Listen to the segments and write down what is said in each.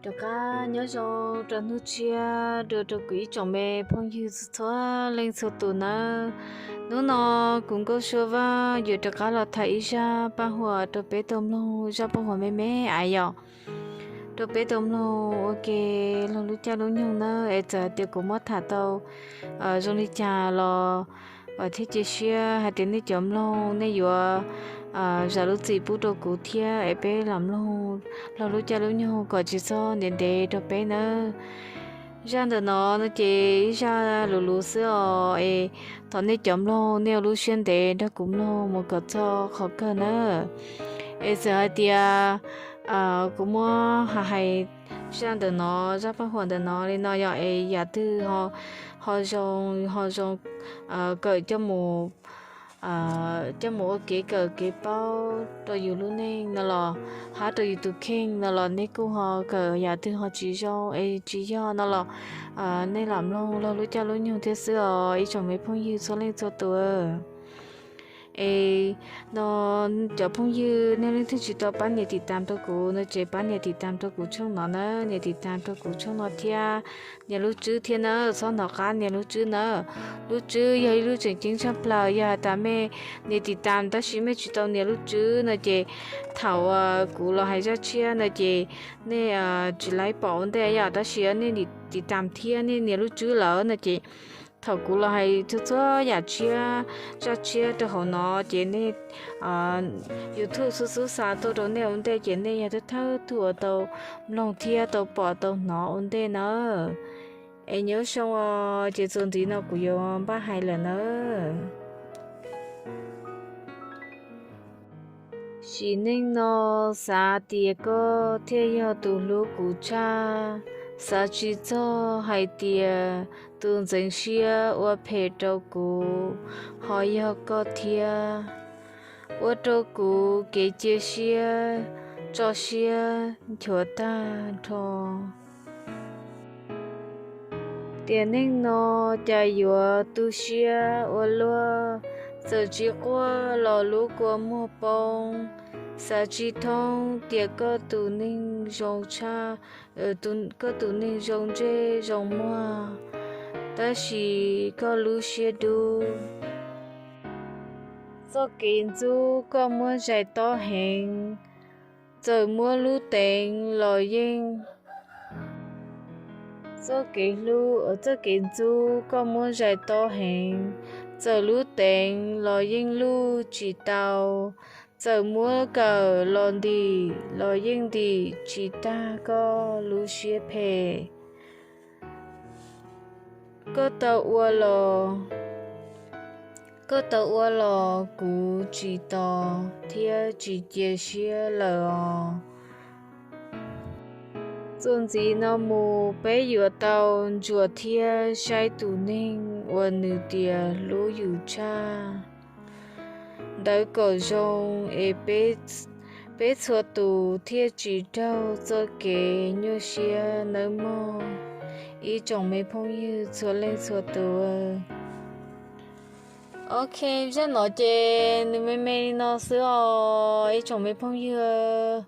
Rov qab nyob zoo rau hnub tshiab dua rau kuv ib tsoom me phooj ywg txhua leej txhua tus nawb. Hnub no kuv Nkauj Sua Vaj yuav rov qab los tham ib zaj paj huam rau peb tau mloog, zaj paj huam me me ais yom, rau peb tau mloog ua ke laug lub caij lub nyoog nawb. Es txawm tias kuv muab tham tau zoo li cas los vam thiab cia siab hais tias nej cov mloog nej yuav zam lub txim pub rau kuv thiab es peb los mloog laug lub caij lub nyoog kom tsis txhob ntev ntev rau peb nawb. Zaj ntawm no no ces ib zaj luv luv xwb os, es thov nej cov mloog nej ua lub siab ntev nrog kuv mloog mus kom txog qhov kawg nawb. Es txawm hais tias kuv muab hais zaj ntawm no, zaj paj huam ntawm no li no yog es yam twg ho zoo ho zoo kawm coj mus ua kev kawm kev paub rau yus lub neej no los hab rau yus tus kheej no los nej kuj ho kawm, yam twg ho tsis zoo es tsis yog no los nej lam mloog laug lub caij lub nyoog thiab xwb os ib tsoom me phooj ywg txhua leej txhua tus. Es no cov phooj ywg nej leej twg tsis tau pab nias tiv tam rau kuv no ces pab nias tiv tam rau kuv tshooj no na, nias tiv tam rau kuv tshooj no thiab nias lub tswb thiab na, txhob hnov qab nias lub tswb na. Lub tswb yog ib lub tseem ceeb tshaj plaws, yog hais tias mej nias tiv tam tab sis mej tsis tau nias lub tswb no ces thaum kuv los hais zaj tshiab no ces nej tsis laib pom ua ntej yom, tab sis nej tiv tam thiab nej nias lub tswb lawm no ces thaum kuv los hais txhua txhua yam tshiab, zaj tshiab rau hauv no ces nej YouTube xub xub xa tuaj rau nej ua ntej ces nej yog thawj thawj tug uas tau mloog thiab tau pom tau hnov ua ntej na. Es nyob zoo os, ces txuas ntxiv no kuv yuav npaj hais lawm nawb. Sim neej no xav tias koj thiaj yog tus hlub kuv tshaj, xav tsis txog hais tias tus ntxeev siab ua phem rau kuv ho yog koj thiab. Ua rau kuv kev cia siab tso siab nchuav tag nrho. Tiam neej no cas yuav tu siab ua luaj, txawm tsis quaj los lub kua muag poob. Xav tsis thoob tias koj tus neeg zoo tshaj, koj tus neeg zoo ntsej zoo muag, tab sis koj lub siab dub. Txoj kev ntxub koj muab zais tob heev, txawm muab lub teev los yeej. Txoj kev hlub, txoj kev ntxub koj muab zais tob heev, txawm lub teev los yeej luj tsis tau, txawm muab kawm los ntim los yeej ntim tsis tag koj lub siab phem. Koj tau ua los, koj tau ua los kuv tsis tos thiab tsis cia siab lawm os. Txuas ntxiv no mus peb yuav tau ntsuas thiab saib tus neeg uas nws tias hlub yus tshaj ntawd kom zoo es peb txhua tus thiaj tsis raug txoj kev nyuaj siab nawb mog ib tsoom me phooj ywg txhua leej txhua tus. Ok, zaj no ces nws me me li no xwb os ib tsoom me phooj ywg.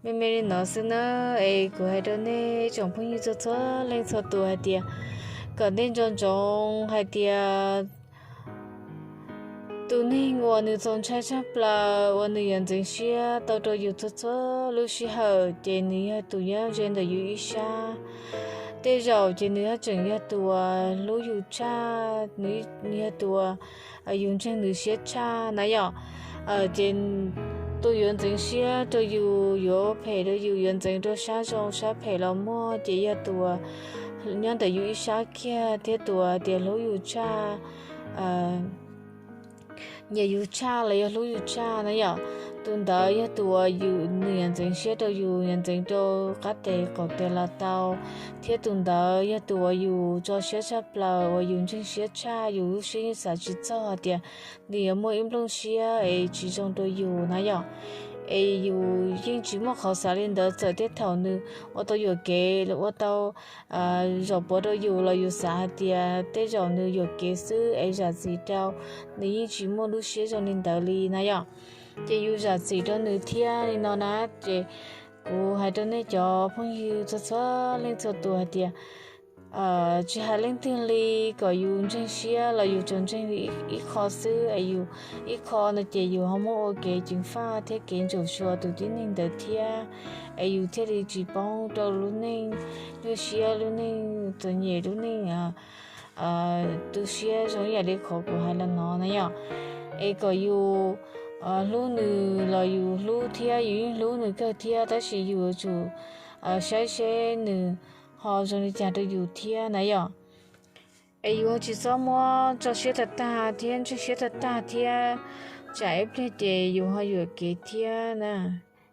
Me me li no xwb na, es kuv hais rau nej ib tsoom phooj ywg txhua txhua leej txhua tus hais tias kom nej nco ntsoov hais tias tus neeg uas nws txaus ntshai tshaj plaws uas nws yuav ntxeev siab tau rau yus txhua txhua lub sij hawm ces nws yog tus nyob ze ntawm yus ib sab. Tej zaum ces nws tseem yog tus uas hlub yus tshaj, nws yog tus uas yus ntseeg nws siab tshaj na yom. Ces tus yuav ntxeev siab rau yus, yuav phem rau yus, yuav ntxeev rau sab zoo sab phem los muaj, ces yog tus uas nyob ntawm yus ib sab kiag thiab tus uas tias hlub yus tshaj, nyiam yus tshaj los yog hlub yus tshaj na yom. Tus ntawd yog tus uas yus, nws yuav ntxeev siab rau yus, yuav ntxeev rau qab tes qaum tes los tau, thiab tus ntawd yog tus uas yus tso siab tshaj plaws, uas yus ntseeg siab tshaj, yus lub siab yeej xav tsis txog tias nws yuav muaj ib nplooj siab es tsis zoo rau yus na yom. Es yus yeej tsis muaj qhov xav li ntawd, txawm tej thaum nws ua tau yuam kev, ua tau zaum puav rau yus los yus xav hais tias tej zaum nws yuam kev xwb es zam txim rau, nws yeej tsis muaj lub siab zoo li ntawd li na yom. Ces yus zam txim rau nws thiab li no na, ces Kuv hais rau nej cov phooj ywg txhua txhua leej txhua tus hais tias, tsis hais leej twg li, kom yus ntseeg siab los yus tsuas ntseeg ib qho xwb, es yus ib qho no ces yus ho muaj ua kev ceev faj thiab kev ntsaum xyuas tus tib neeg ntawd thiab, es yus thiaj li tsis poob rau lub neej nyuaj siab, lub neej txom nyem, lub neej tu siab zoo ib yam li qhov kuv hais los no na yom. Es kom yus hlub nws los yus hlub thiab, yus yeej hlub nws kawg thiab, tab sis yus yuav tsum saib seb nws ho zoo li cas rau yus thiab na yom. Es yus tsis txhob muab tso siab tag tag thiab ntseeg siab tag tag thiab, tsam ib pliag ces yus ho yuam kev thiab na.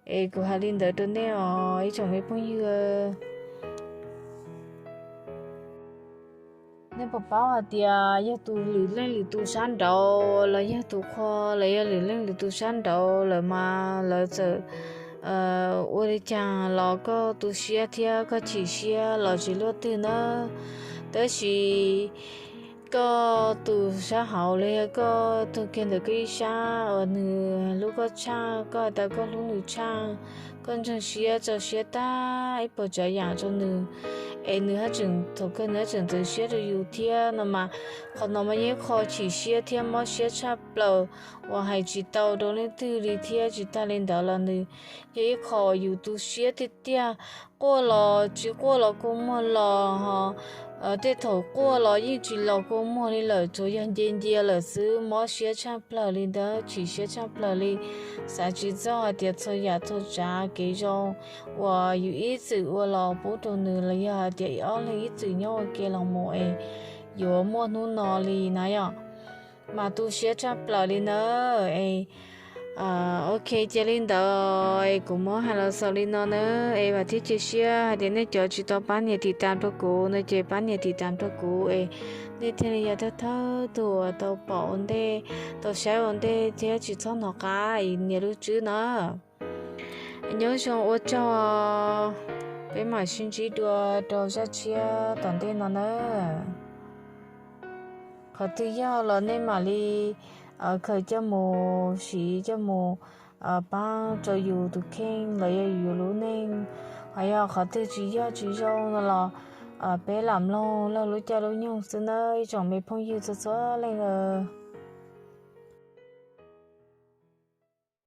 Es kuv hais li ntawd rau nej os ib tsoom me phooj ywg. Nej puas paub hais tias yog tus lwm leej lwm tus sab nraud los yog tus qhua los yog lwm leej lwm tus sab nraud lawm mas lawv txawm ua li cas los koj tu siab thiab koj chim siab los tsis luaj twg na. Tab sis koj tus sab hauv los yog koj tug kiag ntawm koj ib sab uas nws hlub koj tshaj, koj hais tias koj hlub nws tshaj, koj ntseeg siab tso siab tag ib puas tsav yam rau nws, es nws haj tseem, thaum kawg nws haj tseem txaus siab rau yus thiab no mas, qhov no mas yog ib qho chim siab thiab mob siab tshaj plaws uas hais tsis tau rau leej twg li thiab. Tsis tag li ntawd los nws yog ib qho yus tu siab tiag tiag, quaj los tsis quaj los kua muag los ho, tej thaum quaj los yeej tsis los kua muag li lawm, tsuas yog nce ncia lawm xwb, mob siab tshaj plaws li ntawd, chim siab tshaj plaws li. Xav tsis txog hais tias txhua yam txhua tsav kev zoo uas yus ib txwm ua los pub rau nws los yog hais tias ob leeg ib txwm nyob ua ke los mus es yuav muaj hnub no li na yom. Mas tu siab tshaj plaws li ntawd es, ok, cia li ntawd es kuv muab hais los xaus li no na. Es vam thiab cia siab hais tias nej cov tsis tau pab nias tiv tas rau kuv no ces pab nias tiv tas rau kuv es nej thiaj li yog thawj thawj tug uas tau pom ua ntej, tau saib ua ntej thiab tsis txhob hnov qab es nias lub tswb no. Nyob zoo ua tsaug, peb mam sib ntsib dua rau zaj tshiab tom ntej no na. Qhov twg yog los nej mam li khaws coj mus siv coj mus pab rau yus tus kheej los yog yus lub neej. Ho yog qhov twg tsis yog tsis zoo no los peb lam mloog laug lub caij lub nyoog xwb nawb ib tsoom me phooj ywg txhua txhua leej.